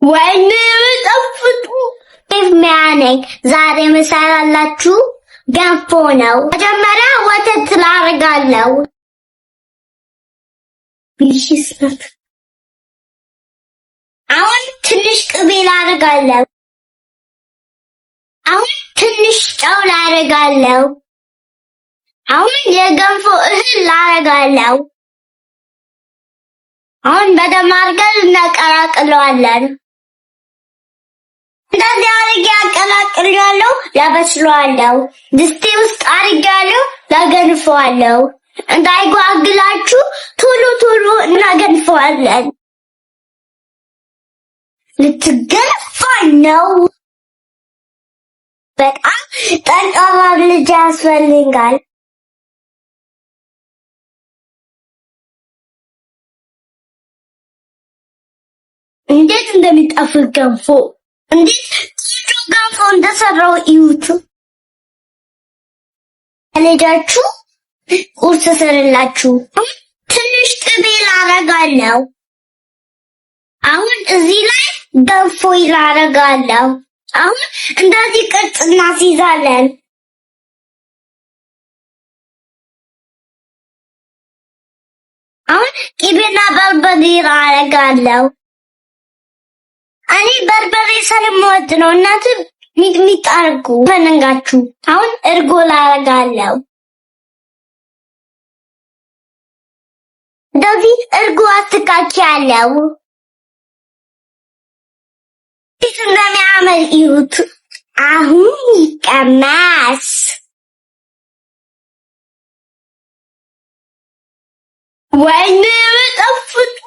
ወይኔ ጠፍጡ ሚያ ነኝ። ዛሬ ምሰራላችሁ ገንፎ ነው። መጀመሪያ ወተት ላደርጋለሁ። አሁን ትንሽ ቅቤ ላደርጋለሁ። አሁን ትንሽ ጨው ላደርጋለሁ። አሁን የገንፎ እህል ላደርጋለሁ። አሁን በደንብ አድርገን እናቀላቅለዋለን። እንደዚህ አድርጌ አቀላቅለዋለሁ፣ ያበስለዋለሁ። ድስቴ ውስጥ አድርጌዋለሁ፣ ያገንፈዋለሁ። እንዳይጓግላችሁ ቶሎ ቶሎ እናገንፈዋለን። ልትገነፋ ነው። በጣም ጠንካራ ልጅ ያስፈልጋል። እንዴት እንደሚጣፍጥ ገንፎ! እንዴት ቆንጆ ገንፎ እንደሰራው እዩት። ልጃችሁ ቁርስ ስርላችሁ። ትንሽ ቅቤ ላረጋለሁ። አሁን እዚህ ላይ ገንፎ ላረጋለሁ። አሁን እንደዚህ ቅርጽ እናስይዛለን። አሁን ቅቤና በርበሬ ላረጋለሁ። እኔ በርበሬ ስለምወድ ነው። እናንተ ሚጥሚጣ አድርጉ ፈለጋችሁ። አሁን እርጎ ላረጋለሁ። እንደዚህ እርጎ አስተካክያለሁ። እንዴት እንደሚያምር እዩት። አሁን ይቀመስ። ወይኔ በጣፍጡ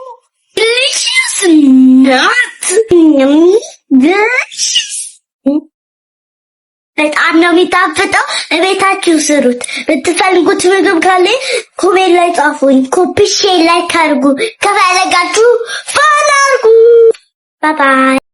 delicious ናት። Delicious በጣም ነው የሚጣፍጠው። እቤታችሁ ስሩት። ብትፈልጉት ምግብ ካለ comment ላይ ጻፉኝ። Copy share like አድርጉ። ከፈለጋችሁ follow አድርጉ። Bye bye።